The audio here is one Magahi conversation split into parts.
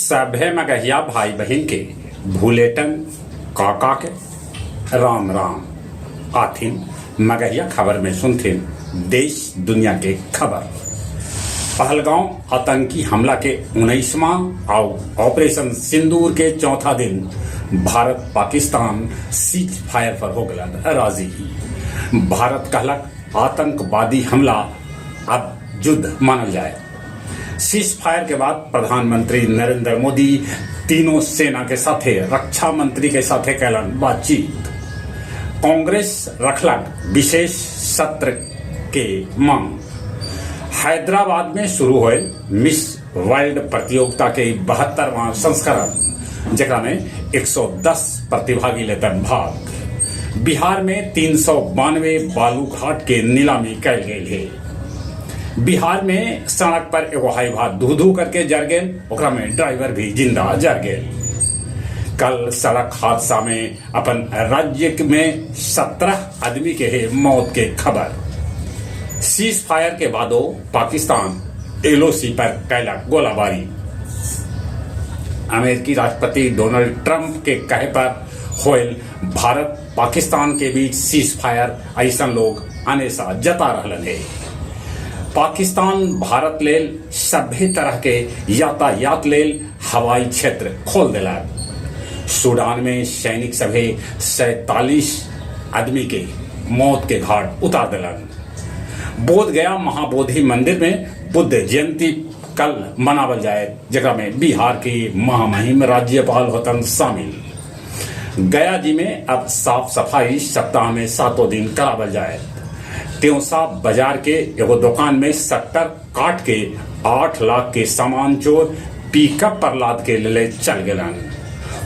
सभे मगहिया भाई बहिन के भूलेटन काका के राम राम। आथिन मगहिया खबर में सुनथिन देश दुनिया के खबर। पहलगांव आतंकी हमला के 19वां आउ ऑपरेशन सिंदूर के चौथा दिन भारत पाकिस्तान सीज फायर पर हो गलन राजी। भारत कहलक आतंकवादी हमला अब युद्ध मानल जाए। सीज फायर के बाद प्रधानमंत्री नरेंद्र मोदी तीनों सेना के साथे रक्षा मंत्री के साथे कैलन बातचीत। कांग्रेस रखलक विशेष सत्र के मांग। हैदराबाद में शुरू होल मिस वर्ल्ड प्रतियोगिता के 72वां संस्करण, जेकरा में 110 प्रतिभागी लेतन भाग। बिहार में 392 बालू घाट के नीलामी कैल गेल है। बिहार में सड़क पर एगो हाईवा धू धू करके जर गेल, ओकरा में ड्राइवर भी जिंदा जर गेल। कल सड़क हादसा में अपन राज्य में 17 आदमी के है मौत के खबर। सीज फायर के बादो पाकिस्तान एलओसी पर कैलक गोलाबारी। अमेरिकी राष्ट्रपति डोनाल्ड ट्रंप के कहे पर होयल भारत पाकिस्तान के बीच सीज फायर, ऐसा लोग अनेसा जता रहलन है। पाकिस्तान भारत लेल सभ्य तरह के यातायात लेल हवाई क्षेत्र खोल देलक। सूडान में सैनिक सभे 47 आदमी के मौत के घाट उतार दिलन। बोध गया महाबोधि मंदिर में बुद्ध जयंती कल मनावल जाए, जेकरा में बिहार के महामहिम राज्यपाल होतन शामिल। गया जी में अब साफ सफाई सप्ताह में 7 दिन करावल जाए। त्योसा बाजार के एगो दुकान में शट्टर काट के 8 लाख के सामान चोर पिकअप पर लाद के ले चल गेलन।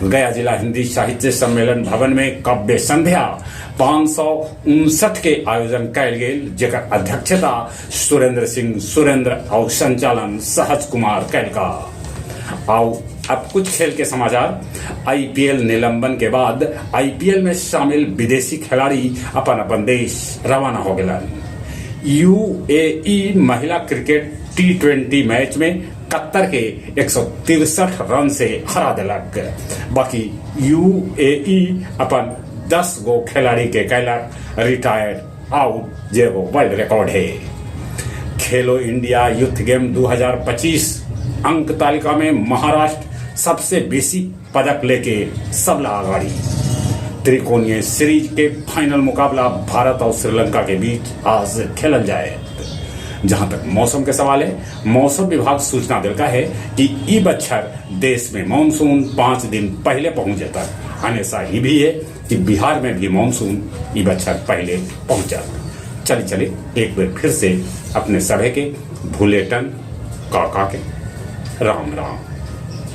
गया जिला हिंदी साहित्य सम्मेलन भवन में काव्य संध्या 559 के आयोजन कैल गेल, जेकर अध्यक्षता सुरेंद्र सिंह सुरेंद्र और संचालन सहज कुमार कैलका। आओ अब कुछ खेल के समाचार। आईपीएल निलंबन के बाद आईपीएल में शामिल विदेशी खिलाड़ी अपन अपन देश रवाना हो गए। यूएई महिला क्रिकेट टी20 मैच में कतर के 163 रन से हरा दिलक। बाकी यूएई अपन 10 गो खिलाड़ी के कैलक रिटायर्ड आउट, जे वो वर्ल्ड रिकॉर्ड है। खेलो इंडिया यूथ गेम 2025 अंक तालिका में महाराष्ट्र सबसे बेसी पदक लेके सबला आगाड़ी। त्रिकोणीय सीरीज के फाइनल मुकाबला भारत और श्रीलंका के बीच आज खेलल जाए। जहां तक मौसम के सवाल है, मौसम विभाग सूचना दिलका है कि ई बच्छर देश में मानसून 5 दिन पहले पहुंच जाता। ऐसा ही भी है कि बिहार में भी मानसून ई बच्छर पहले पहुंचा। चले चले एक बार फिर से अपने सभे के भूलेटन काका के राम राम।